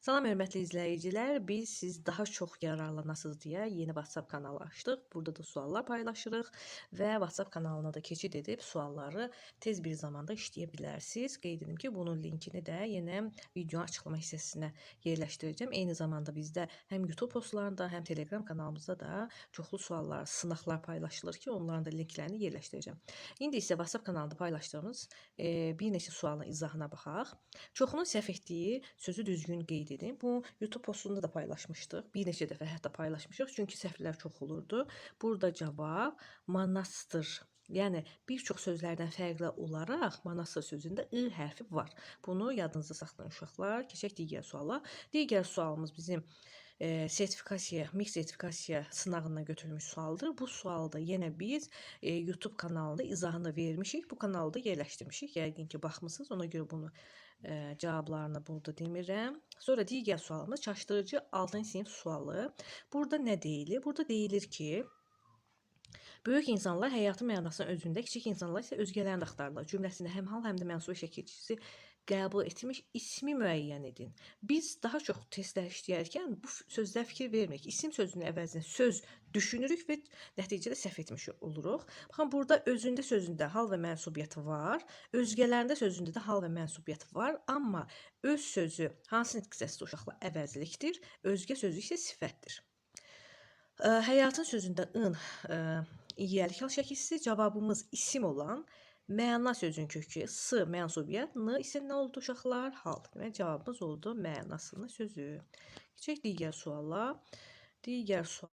Salam hörmətli izləyicilər, biz siz daha çox yararlanasınız deyə yeni WhatsApp kanalı açdıq. Burada da suallar paylaşırıq və WhatsApp kanalına da keçid edib sualları tez bir zamanda işləyə bilərsiniz. Qeyd edim ki, bunun linkini də yenə videonun açıqlama hissəsinə yerləşdirəcəm. Eyni zamanda bizdə həm YouTube postlarında, həm Telegram kanalımızda da çoxlu suallar, sınaqlar paylaşılır ki, onların da linklərini yerləşdirəcəm. İndi isə WhatsApp kanalında paylaşdığımız bir neçə sualın izahına baxaq. Çoxunun səhv etdiyi sözü düzgün qeyd edin. Bu YouTube postunda da paylaşmışdıq. Bir neçə dəfə hətta paylaşmışıq, çünki səhvlər çox olurdu. Burada cavab monastır. Yəni bir çox sözlərdən fərqli olaraq monastır sözündə i hərfi var. Bunu yadınızda saxlayın uşaqlar. Keçək digər suala. Digər sualımız bizim sertifikasiya, MİQ sertifikasiya sınağından götürülmüş sualdır. Bu sualda yenə biz YouTube kanalında izahını vermişik. Bu kanalda yerləşdirmişik. Yəqin ki, baxmısınız. Ona görə bunu cavablarını burada demirəm. Sonra digər sualımız çaşdırıcı 6-cı sinif sualı. Burada nə deyilir? Burada deyilir ki, böyük insanlar həyatın mənasını özündə, kiçik insanlar isə özgələrində axtarırlar. Cümləsində həm hal, həm də mənsub şəkilçisi qəbul etmiş ismi müəyyən edin. Biz daha çox testlər işləyərkən bu sözlər fikir vermirik. İsim sözünün əvəzinə söz düşünürük və nəticədə səhv etmiş oluruq. Baxın, burada özündə sözündə hal və mənsubiyyət var, özgələrində sözündə də hal və mənsubiyyət var, amma öz sözü hansı nitq hissəsidir uşaqlar? Əvəzlikdir, özgə sözü isə sifətdir. Həyatın sözündə ın yiyəlik hal şəkilçisi, cavabımız isim olan məna sözünün kökü s mənsubiyyət, n isə nə oldu uşaqlar? Hal. Demək cavabımız oldu mənasını sözü. Keçək digər suala. Digər sual.